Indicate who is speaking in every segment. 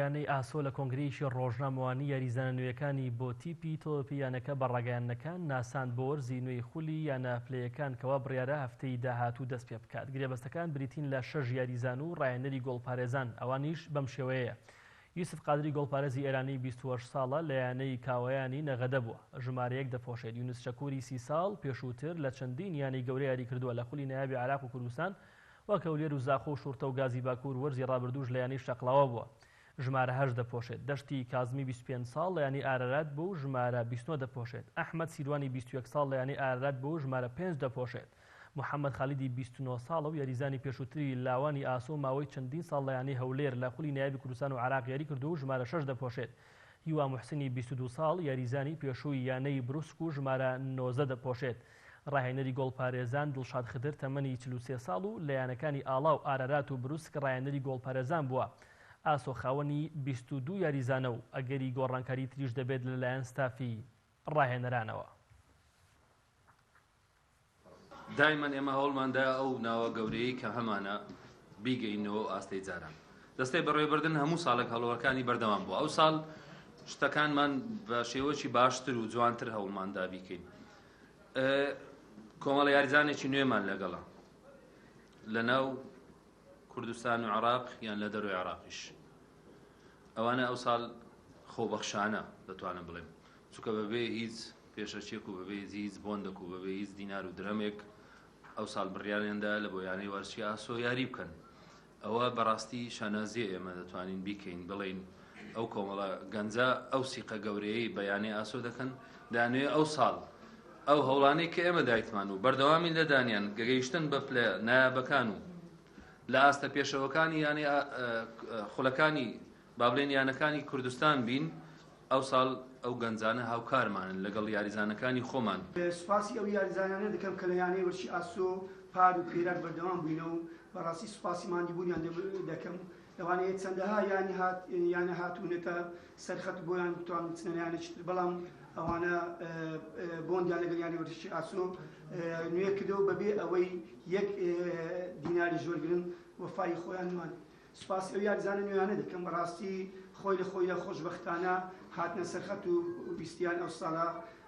Speaker 1: یانەی ئاسۆ لە کۆنگرەیەکی ڕۆژنامەوانی یاریزانە نوێیەکانی بۆ تیپی تۆپی یانەکە بە ڕاگەیاندنەکان ناساند بۆ وەرزی نوێی خولی یانە پلەیەکان کەوا بڕیارە هەفتەی داهاتوو دەست پێ بکات گرێبەستەکان بریتین لە شەش یاریزان و ڕاهێنەری گۆڵپارێزان ئەوانیش بەم شێوەیەیە یوسف قادری گۆڵپارێزی ئێرانی 28 ساڵە لە یانەی کاوەیانی نەغەدە بووە ژمارە یەک دەپۆشێت یونس شەکوری 30 ساڵ پێشووتر لە چەندین یانەی گەورە یاری کردووە لە خولی نایابی عێراق و کوردستان وەک هەولێر و زاخۆ و شوڕتە و گازی باکوور وەرزی ڕابردووش لە یانەی شەقڵاوە بووە ژمارە هەشت دەپۆشێت. دەشتی کازمی 25 ساڵ لە یانەی ئارارات بوو و ژمارە 29 دەپۆشێت. ئەحمەد سیروانی 21 ساڵ لە یانەی ئارارات بوو و ژمارە پێنج دەپۆشێت. محەمەد خالیدی 29 ساڵە و یاریزانی پێشووتری لاوانی ئاسۆ و ماوەی چەندین ساڵ لە یانەی هەولێر لە خولی نایابی کوردستان و عێراق یاری کردووە و ژمارە شەش دەپۆشێت. هیوا موحسنی 22 ساڵ یاریزانی پێشووی یانەی بروسک و ژمارە 19 دەپۆشێت. ڕاهێنەری گۆڵپارێزان دڵشاد خدر تەمەنی 43 ساڵ و لە یانەکانی ئاڵا و ئارارات و بروسک ڕاهێنەری گۆڵپارێزان بووە. ئاسۆ خاوەنی 22 یاریزانە و ئەگەری گۆڕانکاری تریش دەبێت لەلایەن ستافی ڕاهێنەرانەوە.
Speaker 2: دایمەن ئێمە هەوڵماندا ئەو ناوە گەورەیەی کە هەمانە بیگەینەوە ئەو ئاستەی جاران. دەستەی بەڕێوەبردن هەموو ساڵێک هەڵوەکانی بەردەوام بووە. ئەو ساڵ شتەکانمان بە شێوەکی باشتر و جوانتر هەوڵماندا بیکەین. کۆمەڵە یاریزانێکی نوێمان لەگەڵە لە ناو کوردستان و عراق یان لە دەروی عراقیش ئەوانە ئەو ساڵ خۆبەخشانە دەتوانم بڵێم چونکە بەبێ هیچ پێشەچێک و بەبێ هیچ بۆندێک و بەبێ هیچ دینار و درەمێک ئەو ساڵ بڕیاریاندا لە بۆ یانەی وەرزشی ئاسۆ یاری بکەن ئەوە بەڕاستی شانازیە ئێمە دەتوانین بیکەین بڵین ئەو کۆمەڵە گەنجە ئەو سیقە گەورەیەی بە یانەی ئاسۆ دەکەن دانوێ ئەو ساڵ ئەو هەوڵانەی کە ئێمە دایتمان و بەردەوامی لە دانیان گەگەیشتن بە پلە نایابەکان و لە ئاستە پێشەوەکانی یانەی خولەکانی با بڵێن یانەکانی کوردستان بین ئەوساڵ ئەو گەنجانە هاوکارمانن لەگەڵ یاریزانەکانی خۆمان.
Speaker 3: سوپاسی ئەو یاریزانانە دەکەم کە لە یانەی وەرزشی ئاسۆ پار و پێرار بەردەوام بووینە و بەڕاستی سوپاسی ماندیبوونیان دەکەم لەوانەیە چەندەها یانی هات یانە هاتوونەتە سەر خەت بۆیان بتوان بچنە یانێکی تر بەڵام ئەوانە بۆندیان لەگەڵ یانەی وەرزشی ئاسۆ نوێ کردەوە بەبێ ئەوەی یەک دیناریش وەرگرن وەفای خۆیان نوان. سوپاسی ئەو یاریزانە نوێیانە دەکەم، بەڕاستی خۆی لە خۆیدا خۆشبەختانە هاتنە سەرخەت و ویستیان ئەو ساڵە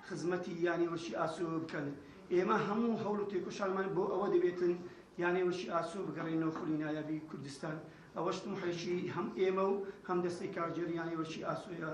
Speaker 3: خزمەتی یانەی وەرزشی ئاسۆ بکەن، ئێمە هەموو هەوڵ و تێکۆشانمان بۆ ئەوە دەبێتن یانەی وەرزشی ئاسۆ بگەڕێنەوە خولی نایابی کوردستان، ئەوەش تموحێکی هەم ئێمە و هەم دەستەی کارگێڕی یانەی وەرزشی ئاسۆیە.